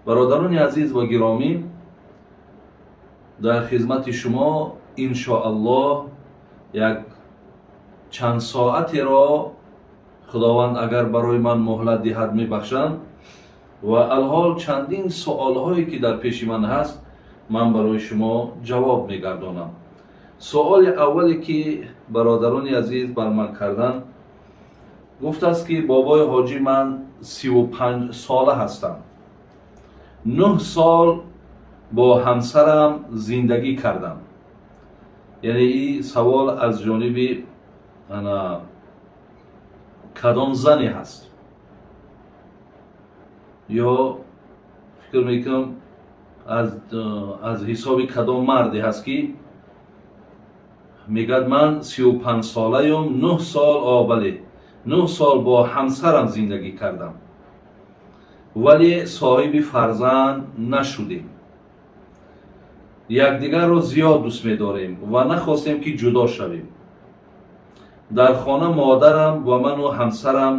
Бародарони азиз ва гиромӣ, дар хизмати шумо иншоаллоҳ як чанд соатеро Худованд агар барои ман муҳлат диҳад, мебахшам ва алҳол чандин суолҳое ки дар пеши ман ҳаст, ман барои шумо ҷавоб мегардонам. Суоли аввале ки бародарони азиз бар ман карданд, гуфтааст ки: «Бобои ҳоҷӣ, ман 35 сола ҳастам, 9 сол бо ҳамсарам зиндагӣ кардам». Яъне ин савол аз ҷониби ана кадом зане ҳаст ё фикр мекунам, аз ҳисоби кадом марде ҳаст, ки мегӯяд: «Ман 35 солаюм, 9 сол», о бале, «9 сол бо ҳамсарам зиндагӣ кардам, вале соҳиби фарзанд нашудем. Якдигарро зиёд дӯст медорем ва нахостем, ки ҷудо шавем. Дар хона модарам ва ману ҳамсарам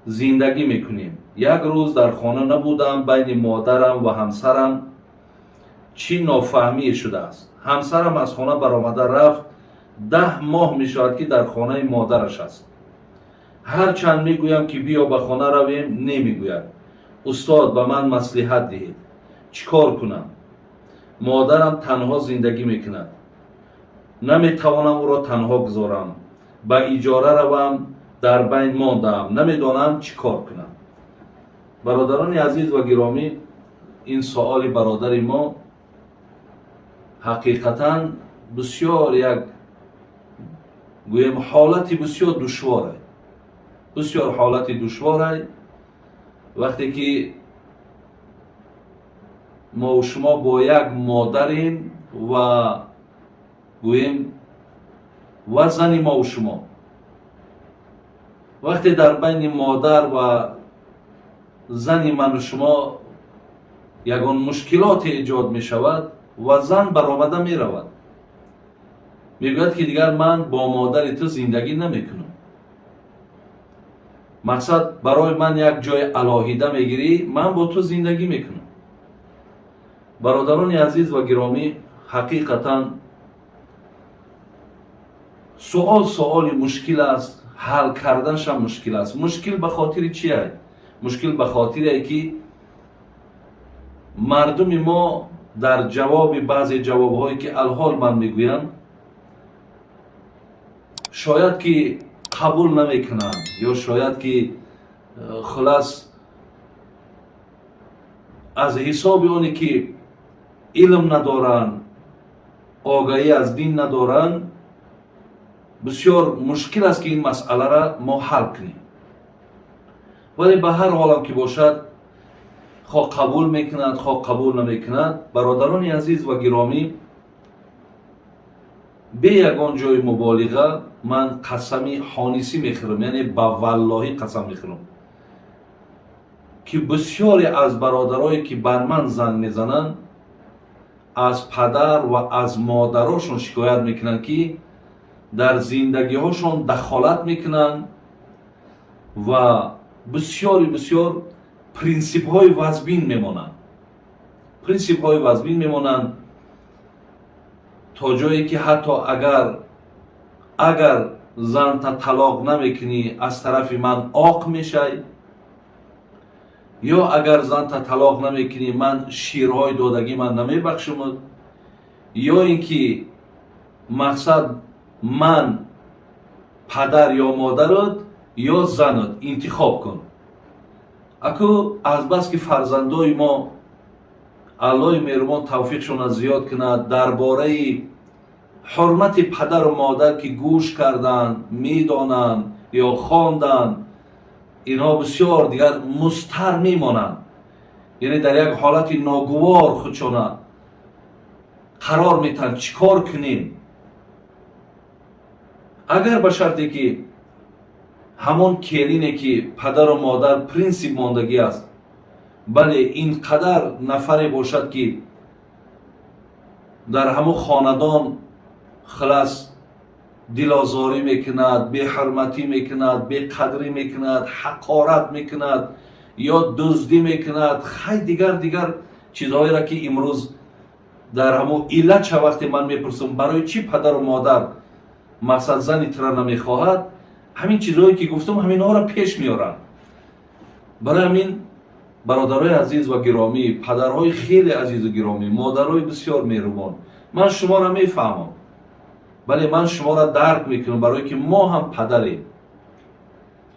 зиндагӣ мекунем. Як рӯз дар хона набудам, байни модарам ва ҳамсарам чӣ нофаҳмие шудааст. Ҳамсарам аз хона баромада рафт. 10 моҳ мешавад, ки дар хонаи модараш аст. Ҳарчанд мегӯям, ки биё, ба хона равем, немегӯяд. Устод, ба ман маслиҳат диҳед, чӣ кор кунам? Модарам танҳо зиндагӣ мекунад, наметавонам ӯро танҳо гузорам, ба иҷора равам. Дар байн мондаам, намедонам чӣ кор кунам». Бародарони азиз ва гиромӣ, ин суоли бародари мо ҳақиқатан бисёр як, гӯем, ҳолати бисёр душворе, бисёр ҳолати душворе. Вақте ки мо шумо бо як модарем ва, гӯем, ва зани мову шумо, вақте дар байни модар ва зани ману шумо ягон мушкилоте эҷод мешавад ва зан баромада меравад, мегӯяд, ки дигар ман бо модари ту зиндагӣ намекунам, мақсад, барои ман як ҷои алоҳида мегирӣ, ман бо ту зиндагӣ мекунам. Бародарони азиз ва гиромӣ, ҳақиқатан суол суоли мушкил аст, ҳал карданашам мушкил аст. Мушкил ба хотири чие? Мушкил ба хотире, ки мардуми мо дар ҷавоби баъзе ҷавобҳое, ки алҳол ман мегӯям, шояд ки қабул намекунанд ё шояд ки хулас, аз ҳисоби оне ки илм надоранд, огаҳӣ аз дин надоранд, бисёр мушкил аст, ки ин масъаларо мо ҳал кунем. Вале ба ҳар ҳолам ки бошад, хоҳ қабул мекунад, хоҳ қабул намекунад, бародарони азиз ва гиромӣ, бе ягон ҷои муболиға ман қасами ҳонисӣ мехӯрам, яъне ба валлоҳӣ қасам мехӯрам, ки бисёре аз бародарое, ки бар ман занг мезананд, аз падар ва аз модарошон шикоят мекунанд, ки дар зиндагиҳошон дахолат мекунанд ва бисёри бисёр принсипҳои вазбин мемонанд, принсипҳои вазбин мемонанд, то ҷое ки ҳатто агар занта талоқ намекунӣ, аз тарафи ман оқ мешай, ё агар занта талоқ намекунӣ, ман ширҳои додагӣ ман намебахшумад, ё ин ки мақсад, ман падар ё модарат ё занат, интихоб кун. Аку азбаски фарзандои мо, Аллоҳи меҳрубон тавфиқшона зиёд кунад, дар бораи ҳурмати падару модар ки гӯш карданд, медонанд ё хонданд, инҳо бисёр дигар музтар мемонанд, яъне дар як ҳолати ногувор худшона қарор метаҳанд: чӣ кор кунем? Агар ба шарте ки ҳамон келине, ки падару модар принсип мондагӣ аст, бале, ин қадар нафаре бошад, ки дар ҳамон хонадон хулас дилозорӣ мекунад, беҳурматӣ мекунад, беқадрӣ мекунад, ҳақорат мекунад. Ё дуздӣ мекунад, хай, дигар дигар чизҳоеро, ки имрӯз дар ҳамон иллатша вақте ман мепурсам, барои чӣ падару модар, мақсад, зани тура намехоҳад, ҳамин чизҳое ки гуфтам, ҳаминҳоро пеш меоранд. Барои ҳамин, бародарои азиз ва гиромӣ, падарҳои хеле азизу гиромӣ, модарои бисёр меҳрубон, ман шуморо мефаҳмам, бале, ман шуморо дарк мекунам, барое ки мо ҳам падарем,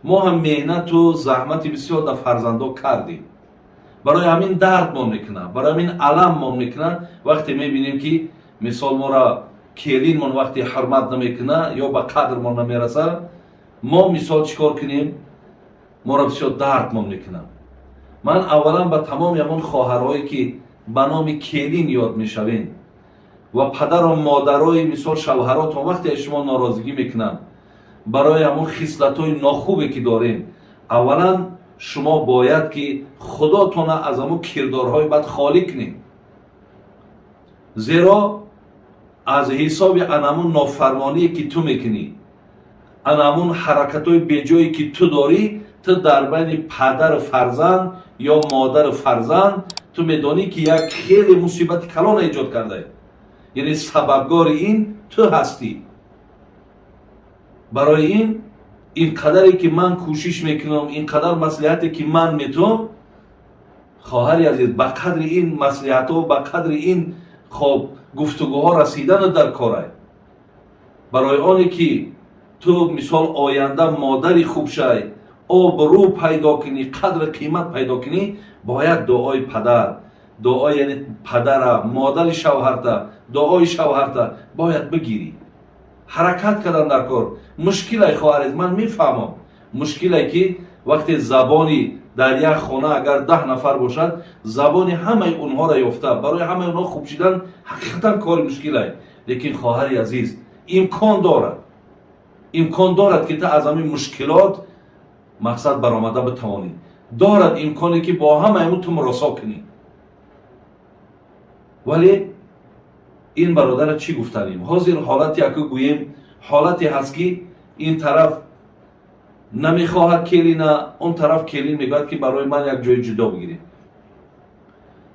мо ҳам меҳнату заҳмати бисёр дар фарзандо кардем. Барои ҳамин дардмон мекунад, барои ҳамин аламмон мекунад, вақте мебинем, ки мисол моро келинмон вақте ҳурмат намекунад ё ба қадрмон намерасад. Мо мисол чӣ кор кунем? Моро бисёр дардмон мекунад. Ман аввалан ба тамоми ҳамон хоҳарҳое, ки ба номи келин ёд мешавем, ва падару модарои, мисол, шавҳаротон вақте аз шумо норозигӣ мекунанд барои ҳамон хислатҳои нохубе, ки дорем, аввалан шумо бояд ки худотона аз ҳамон кирдорҳои бад холӣ кунед, зеро аз ҳисоби анамун нофармоние, ки ту мекунӣ, анамун ҳаракатҳои беҷое, ки ту дорӣ, ту дар байни падару фарзанд ё модару фарзанд, ту медонӣ, ки як хеле мусибати калона эҷод кардаe, яъне сабабгори ин ту ҳастӣ. Барои ин қадаре ки ман кӯшиш мекунам, ин қадар маслиҳате, ки ман метавам, хоҳари азиз, ба қадри ин маслиҳатҳо, ба қадри ин, хоб, гуфтугӯҳо расидану дар корай, барои оне ки ту, мисол, оянда модари хуб шай, обрӯ пайдо кунӣ, қадру қимат пайдо кунӣ, бояд дуои падар, дуои, яъне падара, модари шавҳарта, дуои шавҳарта бояд бигирӣ. Ҳаракат кардан дар кор. Мушкилай, хоҳарез, ман мефаҳмам, мушкилай, ки вақте забони дар як хона агар 10 нафар бошад, забони ҳамаи онҳоро ёфта, барои ҳамаи онҳо хуб шидан ҳақиқатан кори мушкилай. Лекин, хоҳари азиз, имкон дорад, имкон дорад, ки ту аз ҳамин мушкилот, мақсад, баромада битавонӣ. Дорад имконе, ки бо ҳамаи мо ту муросо кунӣ. Вале ин бародара чӣ гуфтанем? Ҳозир ҳолате, аку гӯем, ҳолате ҳаст, ки ин тараф намехоҳад келина, он тараф келин мегӯяд, ки барои ман як ҷои ҷудо бигиред.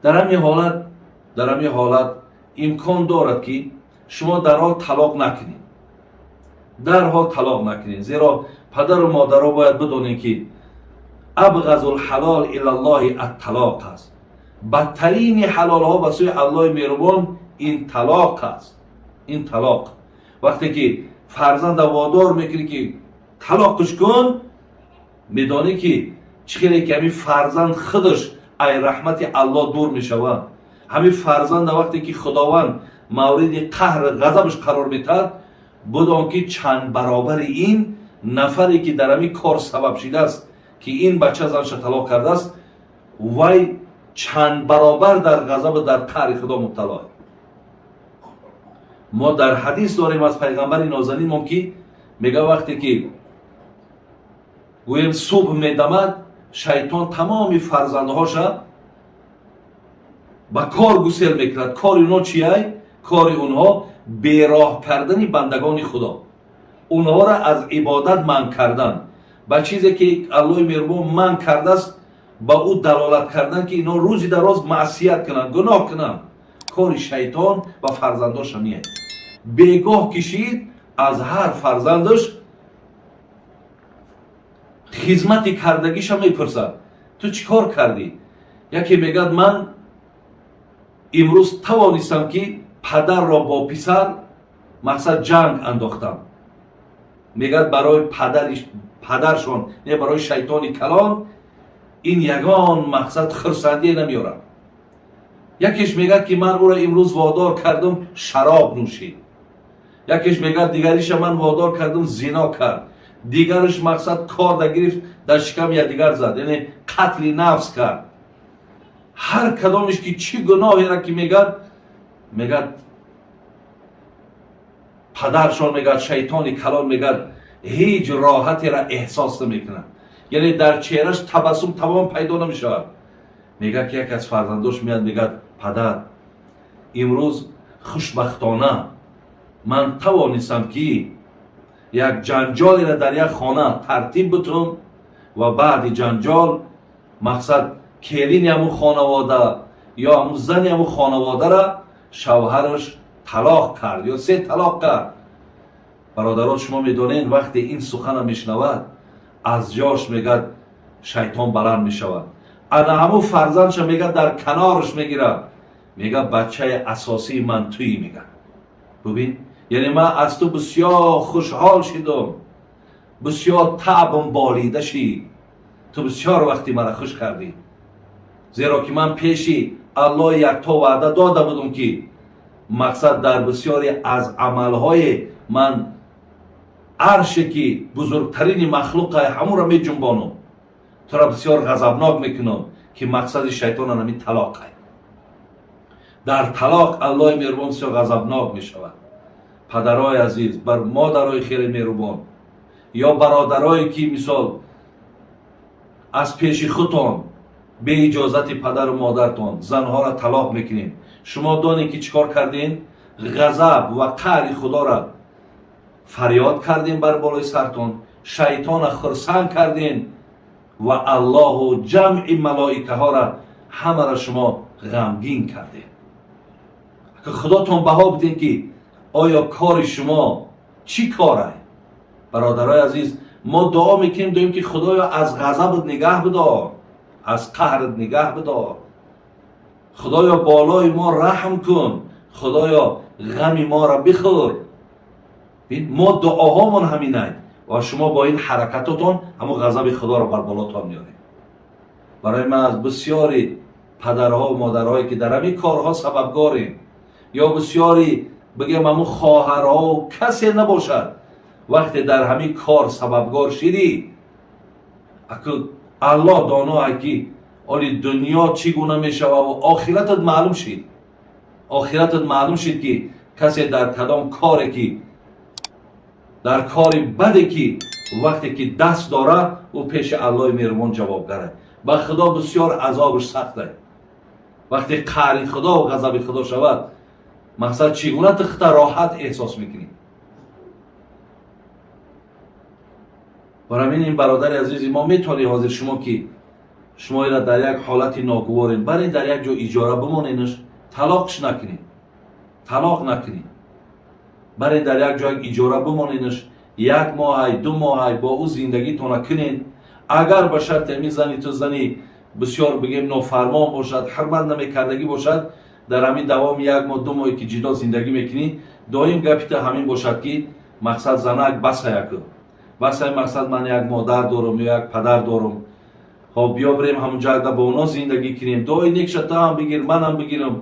Дар ҳамин ҳолат имкон дорад, ки шумо дарҳол талоқ накунед, дарҳол талоқ накунед, зеро падару модаро бояд бидонед, ки أبغض الحلال إلى الله الطلاق аст. Бадтарини ҳалолҳо ба сӯи Аллоҳи меҳрубон ин талоқ аст, ин талоқ. Вақте ки фарзанда водор мекунӣ, ки талоқш кун, медонӣ, ки чӣ хеле ки ҳамин фарзанд худаш ай раҳмати Аллоҳ дур мешавад. Ҳамин фарзанда вақте ки Худованд мавриди қаҳру ғазабаш қарор метаҳад, будон, ки чанд баробари ин нафаре, ки дар ҳамин кор сабаб шидааст, ки ин бача занша талоқ кардааст, вай чанд баробар дар ғазабу дар қаҳри Худо мубтало. Мо дар ҳадис дорем аз пайғамбари нозанинмон, ки мега, вақте ки, гӯем, субҳ медамад, шайтон тамоми фарзандҳоша ба кор гусел мекунад. Кори онҳо чиай? Кори онҳо бероҳ кардани бандагони Худо, онҳоро аз ибодат манъ кардан, ба чизе, ки Аллоҳи меҳрубон манъ кардааст, ба ӯ далолат кардан, ки инҳо рӯзи дароз маъсият кунанд, гуноҳ кунанд. Кори шайтон ва фарзандоша меяд. Бегоҳ кишид, аз ҳар фарзандаш хизмати кардагиша мепурсад: ту чӣ кор кардӣ? Яке мегӯяд: ман имрӯз тавонистам, ки падарро бо писар, мақсад, ҷанг андохтам. Мегӯяд, барои падаршон не, барои шайтони калон ин ягон, мақсад, хурсандие намеорад. Якеш мегӯяд, ки ман ӯро имрӯз водор кардам, шароб нӯшид. Якеш мегӯяд, дигариша ман водор кардам, зино кард. Дигараш, мақсад, корда гирифт, дар шикам якдигар зад, яъне қатли нафс кард. Ҳар кадомеш ки чӣ гуноҳеро ки мегӯяд, мегӯяд падаршон, мегӯяд, шайтони калон, мегӯяд, ҳеҷ роҳатеро эҳсос намекунад, яъне дар чеҳраш табассум тамом пайдо намешавад. Мегӯяд, ки яке аз фарзандош меяд, мегӯяд: падар, имрӯз хушбахтона ман тавонистам, ки як ҷанҷолеро дар як хона тартиб бутум ва баъди ҷанҷол Мақсад, келини ҳамун хонавода ё ҳамун зани ҳамун хонаводара шавҳараш талоқ кард ё се талоқ кард. Бародарон, шумо медонед, вақте ин сухана мешунавад, аз ҷош, мегӯяд, шайтон баланд мешавад. Ана ҳамун фарзандша, мегӯяд, дар канораш мегирад, мегӯяд: «Бачаи асосии ман туӣ», мегӯяд. Бубин, яъне ман аз ту бисёр хушҳол шидум, бисёр таъбам болида шид, ту бисёр вақти мара хуш кардӣ, зеро ки ман пеши Аллоҳи якто ваъда дода будум, ки мақсад, дар бисёре аз амалҳои ман арше ки бузургтарини махлуқа, ҳамуро меҷунбонум, тура бисёр ғазабнок мекунам, ки мақсади шайтон ҳамин талоқай. Дар талоқ Аллоҳи меҳрубон бисёр ғазабнок мешавад. Падарои азиз, бар модарои хеле меҳрубон ё бародарое ки, мисол, аз пеши худтон беиҷозати падару модартон занҳоро талоқ мекунед, шумо донед, ки чӣ кор кардем? Ғазаб ва қаҳри Худоро фарёд кардем бар болои сартон, шайтона хурсанд кардем ва Аллоҳу ҷамъи малоикаҳоро ҳамаро шумо ғамгин кардем. Худотон баҳо бидем, ки оё кори шумо чӣ корай? Бародарои азиз, мо дуо мекунем доим, ки Худоё, аз ғазабат нигаҳ бидор, аз қаҳрат нигаҳ бидор, Худоё, болои мо раҳм кун, Худоё, ғами моро бихӯр. Мо дуоҳомон ҳаминай ва шумо бо ин ҳаракатотон ҳамон ғазаби Худоро бар болотон меоред. Барои ман аз бисёри падарҳо модарҳое ки дар ҳамин корҳо сабабгорем ё бисёри, бигем, ҳамун хоҳарҳо, касе набошад, вақте дар ҳамин кор сабабгор шидӣ, аку Аллоҳ доное, ки оли дунё чӣ гуна мешава ва охиратат маълум шид. Охиратат маълум шид, ки касе дар кадом коре, ки дар кори баде ки вақте ки даст дора, ӯ пеши Аллоҳи меҳрубон ҷавобгарад. Ба Худо бисёр азобаш сахта. Вақте қаҳри Худо ва ғазаби Худо шавад, мақсад, чӣ гуна ту худта роҳат эҳсос мекунӣ? Барои ин, бародари азизи мо, метавонӣ ҳозир шумо, ки шумо ира дар як ҳолати ногуворем, барин дар як ҷо иҷора бимоненаш, талоқш накунед, талоқ накунед, барин дар як ҷо иҷора бимоненаш, як моҳай, 2 моҳай бо ӯ зиндагитона кунед. Агар ба шарти ҳамин зани ту зани бисёр, бигем, нофармон бошад, ҳурмат намекардагӣ бошад, дар ҳамин давоми як моҳ, 2 моҳе ки ҷидо зиндагӣ мекунӣ, доим гапи ту ҳамин бошад, ки мақсад, занак басаяку басай, мақсад, ман як модар дорам ё як падар дорам, хоб, биё бирем ҳамун ҷагда бо оно зиндагӣ кунем, дуои некша ту ҳам бигир, манам бигирам,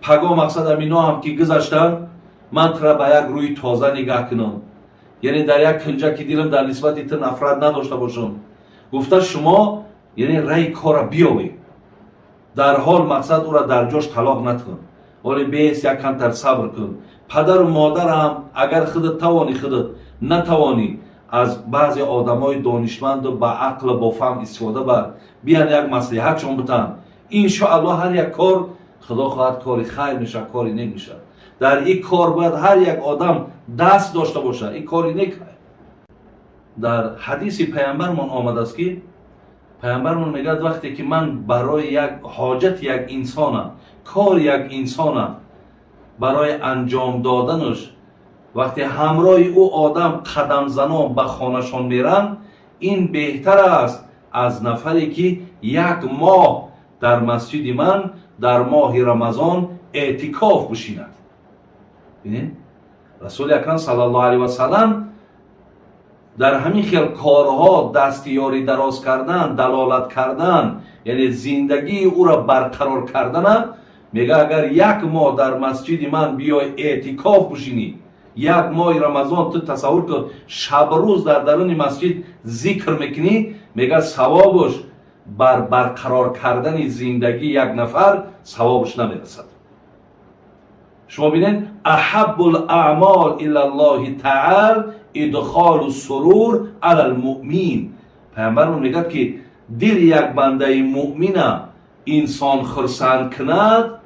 паго, мақсад, ҳамино ҳам ки гузаштанд, ман тура ба як рӯи тоза нигаҳ кунам, яъне дар як кунҷаки дилам дар нисбати ту нафрат надошта бошам, гуфта, шумо, яъне, раи кора биёвед. Дар ҳол, мақсад, ӯра дар ҷош талоқ накун, оли бес як камтар сабр кун. Падару модарам, агар худат тавонӣ, худат натавонӣ, аз баъзе одамои донишманду ба ақлу бо фаҳм истифода бар, биян як маслиҳатшон бутанд. Иншоаллоҳ, ҳар як кор, Худо хоҳад, кори хайр мешавад, кори нек мешавад. Дар ин кор бояд ҳар як одам даст дошта бошад, ин кори нек. Дар ҳадиси паямбармон омадааст, ки паямбармон мегӯяд: «Вақте ки ман барои як ҳоҷати як инсона, кори як инсона барои анҷом доданаш, вақте ҳамроҳи ӯ одам қадамзанон ба хонашон меранд, ин беҳтар аст аз нафаре ки як моҳ дар масҷиди ман дар моҳи Рамазон эътикоф бишинад». Бинед, Расули Акрам саллаллоҳу алайҳи васалам дар ҳамин хел корҳо дастиёрӣ дароз кардан, далолат кардан, яъне зиндагии ӯро барқарор кардана мега: «Агар як моҳ дар масҷиди ман биёй эътикоф бишинӣ, як моҳи Рамазон, ту тасаввур кун, шабрӯз дар даруни масҷид зикр мекунӣ», мега, савобуш бар барқарор кардани зиндагии як нафар савобуш намерасад. Шумо бинед: أحب الأعمال إلى الله تعالى إدخال السرور على المؤمن. Пайғамбармон мегӯяд, ки дили як бандаи муъмина инсон хурсанд кунад,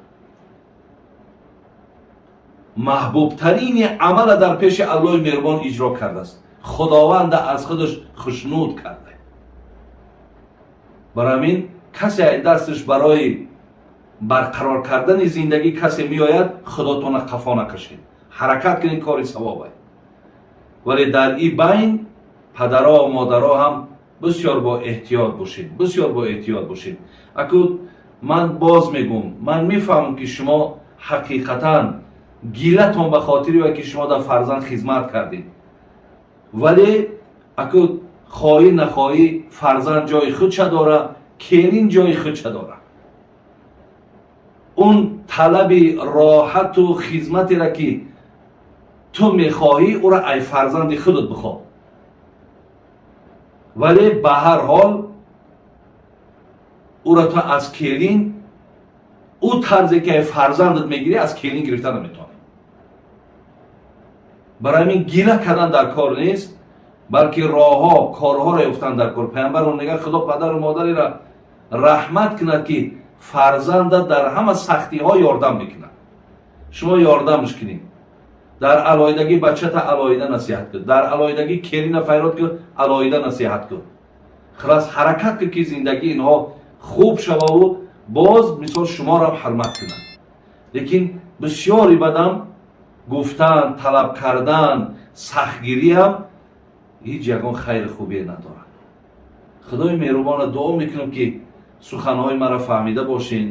маҳбубтарини амала дар пеши Аллоҳи меҳрубон иҷро кардааст, Худованда аз худаш хушнуд карда. Барои ҳамин Касе дасташ барои барқарор кардани зиндагӣ касе меояд, худотона қафо накашед, ҳаракат кунед, кори савобай. Вале дар и байн падаро, модаро ҳам бисёр бо эҳтиёт бошед, бисёр бо эҳтиёт бошед. Аку ман боз мегӯм, ман мефаҳмам, ки шумо ҳақиқатан гилатон ба хотири вай, ки шумо дар фарзанд хизмат кардед, вале аку хоҳӣ нахоҳӣ, фарзанд ҷои худша дора, келин ҷои худша дора. Он талаби роҳату хизматеро, ки ту мехоҳӣ, ӯро ай фарзанди худат бихоҳ, вале ба ҳар ҳол ӯро ту аз келин ӯ тарзе ки ай фарзандат мегирӣ, аз келин гирифта наметавонӣ. Барои ҳамин гила кардан дар кор нест, балки роҳҳо, корҳоро ёфтан дар кор. Паямбар мегӯяд: «Худо падару модареро раҳмат кунад, ки фарзанда дар ҳама сахтиҳо ёрдам мекунад». Шумо ёрдамш кунед. Дар алоҳидагӣ бачата алоҳида насиҳат кун, дар алоҳидагӣ келина файрод кун, алоҳида насиҳат кун. Хулас, ҳаракат кун, ки зиндагии инҳо хуб шававу боз мисол шуморо ҳурмат кунад. Лекин бисёри бадам гуфтан, талаб кардан, сахтгириам ҳеҷ ягон хайри хубие надорад. Худои меҳрубона дуо мекунам, ки суханҳои маро фаҳмида бошед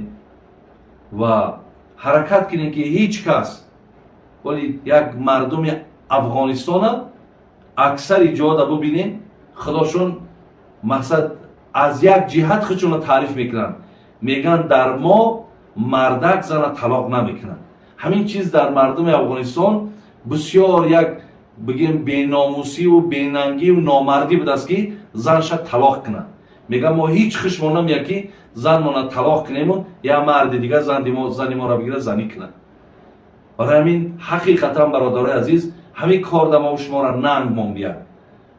ва ҳаракат кунем, ки ҳеҷ кас, вале як мардуми Афғонистона аксари ҷода бубинем, худошон мақсад аз як ҷиҳат худшонро таъриф мекунанд, мегӯянд: «Дар мо мардак зана талоқ намекунад». Ҳамин чиз дар мардуми Афғонистон бисёр як, бигем, беномусиву бенангиву номардӣ будааст, ки занша талоқ кунад. Мегӯям, мо ҳеҷ хушмон намеяд, ки занмона талоқ кунему як марди дигар зани моро бигирад, занӣ кунад. Барои ҳамин ҳақиқатан, бародарои азиз, ҳамин кор да мо шуморо нанг мон бияд,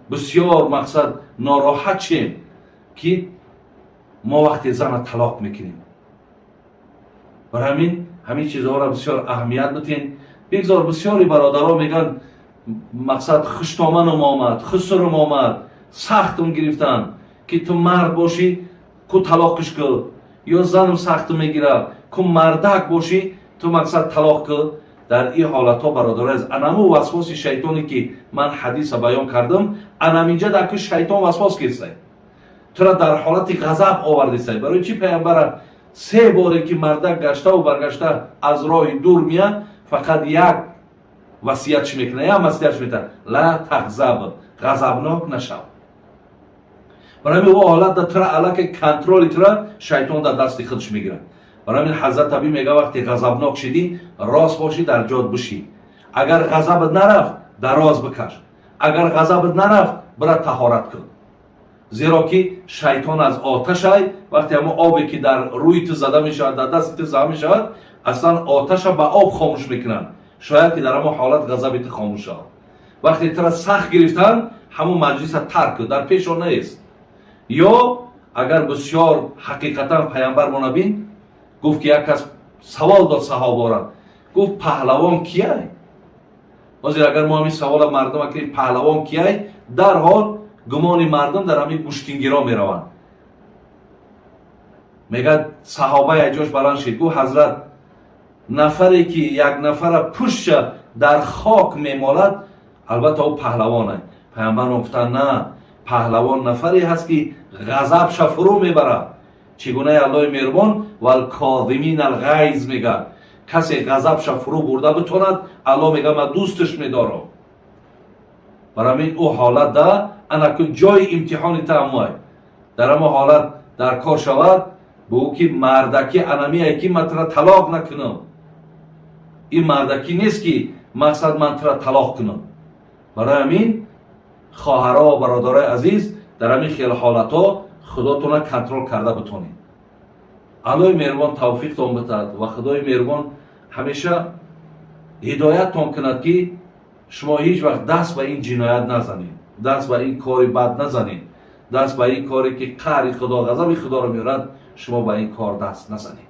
бисёр мақсад нороҳат шем, ки мо вақте зана талоқ мекунем. Барои ҳамин ҳамин чизҳоро бисёр аҳамият битен. Бигзор бисёри бародаро мегӯянд, мақсад хуштоманам омад, хусурам омад, сахтам гирифтанд, ки ту мард бошӣ, ку талоқиш кӯ, ё занам сахтам мегирад, ку мардак бошӣ, ту мақсад талоқ кӯ. Дар ин ҳолатҳо, бародари азиз, анаму васвоси шайтоне, ки ман ҳадиса баён кардам, анаминҷа дар ку шайтон васвос кирсай, тура дар ҳолати ғазаб овардисай. Барои чӣ паямбара се боре, ки мардак гаштаву баргашта аз роҳи дур меяд, фақат як васиятш мекунад, як маслиҳатш метавад: «Ла тағзаб», ғазабнок нашав. Барои ҳамин о ҳолат да тура аллакай контроли тура шайтон дар дасти худаш мегирад. Барои ҳамин ҳазрат Аби мега: «Вақте ғазабнок шидӣ, рост бошӣ, дар ҷод бишӣ. Агар ғазабат нарафт, дароз бикаш. Агар ғазабат нарафт, бира таҳорат кун, зеро ки шайтон аз оташай. Вақте ҳамон обе, ки дар рӯи ту зада мешавад, дар дасти ту зада мешавад, аслан оташа ба об хомӯш мекунанд. Шояд ки дар ҳамон ҳолат ғазаби ту хомӯш шавад. Вақте тура сахт гирифтанд, ҳамон маҷлиса тарк кун, дар пешо нест». Ё агар бисёр ҳақиқатан паямбар монабин гуфт, ки як кас савол дод саҳобора, гуфт: «Паҳлавон кияй?» Ҳозир агар мо ҳамин савола мардума кунем, «Паҳлавон кияй?», дарҳол гумони мардум дар ҳамин гӯштингиро мераванд. Мегӯяд, саҳоба якҷош баланд шид, гуфт: «Ҳазрат, нафаре ки як нафара пуштша дар хок мемолад, албатта ӯ паҳлавон». Паямбармо гуфтанд: «На, паҳлавон нафаре ҳаст, ки ғазабша фурӯ мебарад». Чӣ гунаи Аллоҳи меҳрубон «Валкозимин алғайз» мегӯяд. Касе ғазабша фурӯ бурда битонад, Аллоҳ мегӯяд: «Ман дӯсташ медорам». Бар ҳамин ӯ ҳолат да анаку ҷои имтиҳони тааммуай дар ҳамон ҳолат дар кор шавад, бугӯ ки мардакӣ анамие, ки ман тура талоқ накунам. Ин мардакӣ нест, ки мақсад ман тура талоқ кунам. Барои ҳамин, хоҳаро, бародарои азиз, дар ҳамин хел ҳолатҳо худотона контрол карда битонед. Аллоҳи меҳрубон тавфиқтон битад ва Худои меҳрубон ҳамеша ҳидояттон кунад, ки шумо ҳеҷ вақт даст ба ин ҷиноят назанед, даст ба ин кори бад назанед, даст ба ин коре, ки қаҳри Худо, ғазаби Худоро меорад, шумо ба ин кор даст назанед.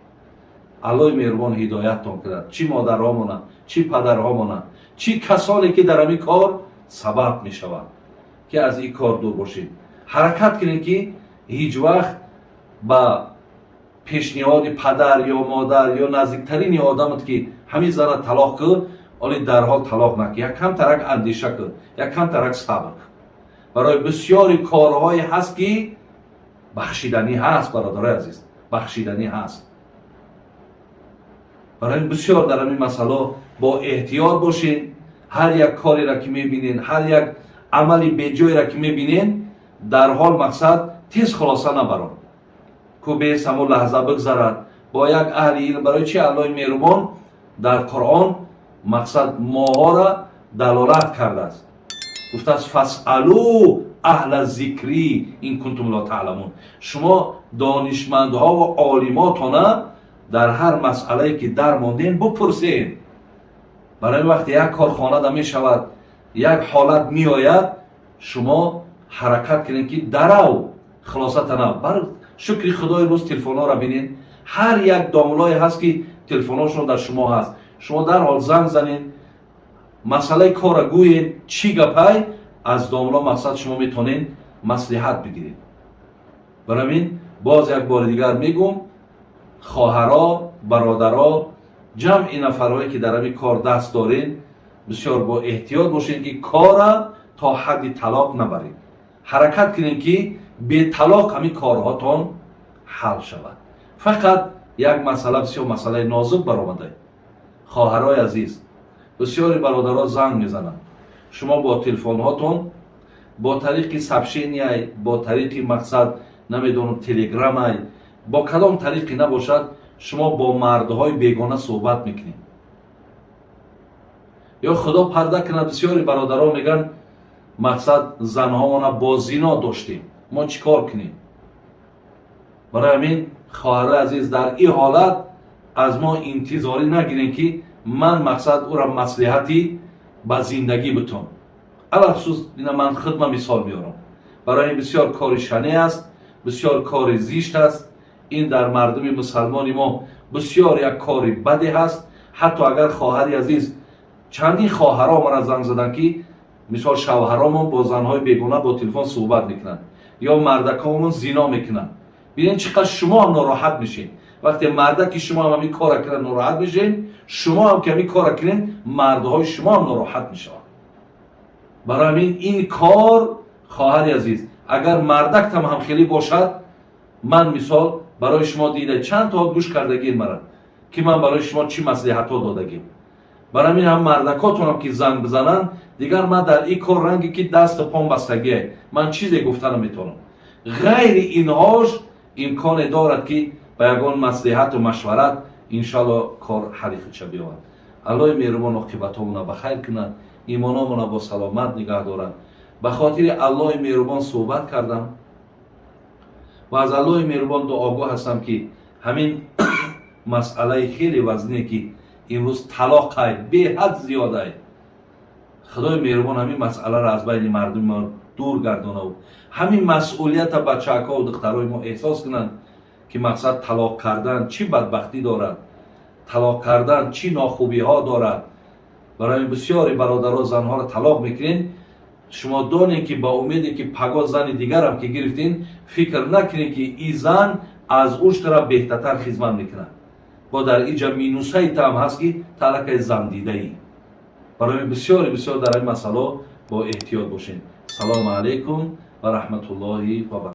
Аллоҳи меҳрубон ҳидояттон кунад, чӣ модарҳомона, чӣ падарҳомона, чӣ касоне, ки дар ҳамин кор сабаб мешаванд, ки аз ин кор дур бошед. Ҳаракат кунед, ки ҳеҷ вақт ба Пешниҳоди падар ё модар ё наздиктарини одамат, ки ҳамин зана талоқ кун, оли дарҳол талоқ накун, як камтарак андеша кун, як камтарак сабр кун. Барои бисёри корҳое ҳаст, ки бахшиданӣ ҳаст, бародарои азиз, бахшиданӣ ҳаст. Барои ин бисёр дар ҳамин масъало бо эҳтиёт бошед. Ҳар як кореро, ки мебинен, ҳар як амали беҷоеро, ки мебинен, дарҳол, мақсад, тез хулоса набарон ку бес ҳамон лаҳза бигзарад, бо як аҳли илм. Барои чи Аллоҳи меҳрубон дар Қуръон, мақсад, моҳоро далолат кардааст, гуфтааст: فاسألوا أهل الذكر إن كنتم لا تعلمون. Шумо донишмандҳо ва олимотона дар ҳар масъалае, ки дармондем, бупурсед. Барои вақте як корхонада мешавад, як ҳолат меояд, шумо ҳаракат кунед, ки дарав хулосата на бар. Шукри Худои, рӯз телефонҳоро бинед, ҳар як домлое ҳаст, ки телефонҳошон дар шумо ҳаст. Шумо дарҳол занг занед, масъалаи корра гӯед, чӣ гапай, аз домло, мақсад, шумо метавонед маслиҳат бигиред. Барои ҳамин боз як бори дигар мегӯм: хоҳаро, бародаро, ҷамъи нафарҳое, ки дар ҳамин кор даст доред, бисёр бо эҳтиёт бошед, ки кора то ҳадди талоқ набаред. Ҳаракат кунед, ки беталоқ ҳамин корҳотон ҳал шавад. Фақат як масъала, бисёр масъалаи нозук баромада. Хоҳарои азиз, бисёри бародаро занг мезананд. Шумо бо телефонҳотон, бо тариқи сообщения, бо тариқи, мақсад, намедонам, телеграмай, бо кадом тариқе набошад, шумо бо мардҳои бегона суҳбат мекунед. Ё Худо парда кунад, бисёри бародарон мегӯянд: мақсад, занҳомона бо зино доштем, мо чӣ кор кунем? Барои ҳамин, хоҳарои азиз, дар ин ҳолат аз мо интизорӣ нагирем, ки ман, мақсад, ӯра маслиҳати ба зиндагӣ бутон. Алахусус ина ман худма мисол меорам. Барои ин бисёр кори шане аст, бисёр кори зишт аст. Ин дар мардуми мусалмони мо бисёр як кори баде ҳаст. Ҳатто агар, хоҳари азиз, чандин хоҳаро мара занг заданд, ки мисол шавҳаромон бо занҳои бегона бо телефон суҳбат мекунанд ё мардакомон зино мекунанд. Бинед, чӣ қадр шумо ҳам нороҳат мешед. Вақте мардаки шумо ҳам ҳамин кора кунад, нороҳат мешед. Шумо ҳам ки ҳамин кора кунед, мардҳои шумо ҳам нороҳат мешаванд. Барои ҳамин ин кор, хоҳари азиз, агар мардактам ҳам хеле бошад, ман мисол барои шумо дида чанд то гӯш кардагин мара, ки ман барои шумо чӣ маслиҳатҳо додагим. Барои ҳамин ҳам мардакотонам ки занг бизананд, дигар ман дар ин кор ранге ки дасту пом бастагие, ман чизе гуфта наметавонам. Ғайри инҳош имконе дорад, ки ба ягон маслиҳату машварат, иншалло, кор ҳалли худша биёвад. Аллоҳи меҳрубон оқибатҳомона ба хайр кунад, имономона бо саломат нигаҳ дорад. Ба хотири Аллоҳи меҳрубон суҳбат кардам ва аз Аллоҳи меҳрубон дуогӯ ҳастам, ки ҳамин масъалаи хеле вазне, ки имрӯз талоқай беҳад зиёдай, Худои меҳрубон ҳамин масъаларо аз байни мардуми мо дур гардонаву ҳамин масъулията бачаакҳову духтарои мо эҳсос кунанд, ки, мақсад, талоқ кардан чӣ бадбахтӣ дорад, талоқ кардан чӣ нохубиҳо дорад. Барои бисёри бародаро занҳоро талоқ мекунед. Шумо донед, ки ба умеде ки паго зани дигарам ки гирифтин, фикр накунед, ки и зан аз уш тараф беҳтартар хизмат мекунад. Бо дар иҷа минусаи таам ҳаст, ки талакаи зан дидаӣ. Барои бисёри бисёр дар ин масъало бо эҳтиёт бошед. Салому алайкум ва раҳматуллоҳи ва.